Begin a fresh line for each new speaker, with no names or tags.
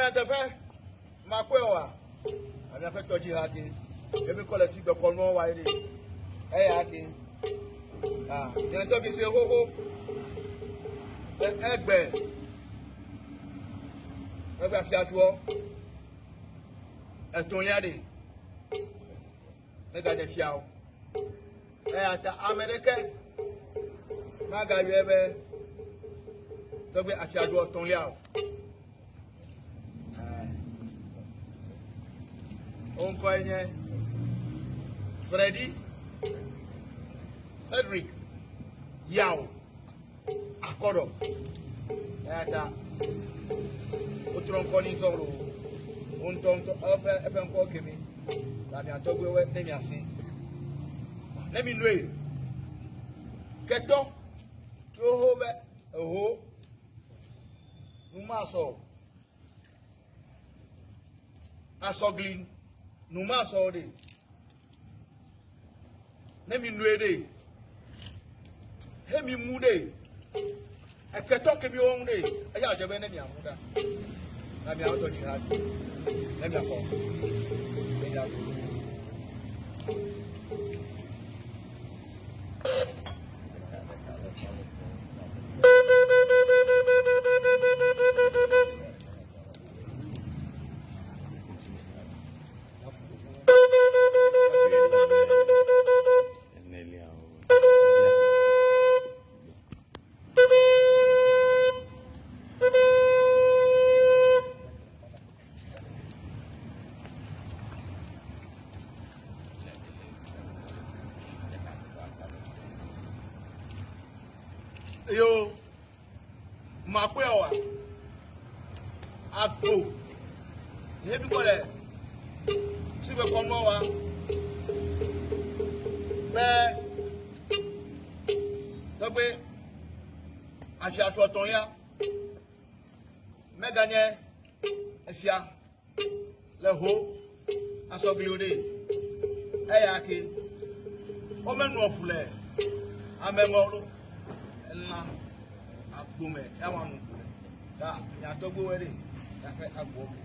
nyateƒe makpɔe oa, miaƒe tɔdziha ke ye mi kɔ le sigbe kɔnuɔ wa ye ɖe. Eya ke. Ah, nye ŋutɔ mi se xoxo be egbe egbe afiatuɔ etɔ̃lia ɖe megadze fia o. Eya ta ame ɖeke magayɔe be tɔgbe afiadoɔ tɔ̃lia o. Wo ŋkɔe nye Freddy Frederick Yao Akɔɖɔ. Eya ta wotrɔ ŋkɔ ni sɔ lo. Wo ŋutɔ ŋutɔ eƒe eƒe ŋkɔ kemi. La mia tɔgbuiwo ne miasi. Ne mi noe. Ketɔ tso be eho nu masɔ asɔgli nu masɔ ɖe ne mi noe ɖe he mi mu ɖe eketɔ ke mi wɔm ɖe eya dze be ne mia mu ɖa na mia tɔ dzi ha ne mia kɔ ne mia do. Yo, makpɔe oa? Agbo. Ye mi kɔ le si be kɔnua wa. Be tɔgbe afiatsɔ tɔ̃lia meganye efia le ho asɔgliwo ɖe eya ke womenɔ ƒu le ameŋɔ lo elã agbome ya wa nu ƒu le ta nyatɔgbewo ɖe yaƒe agbowo ke.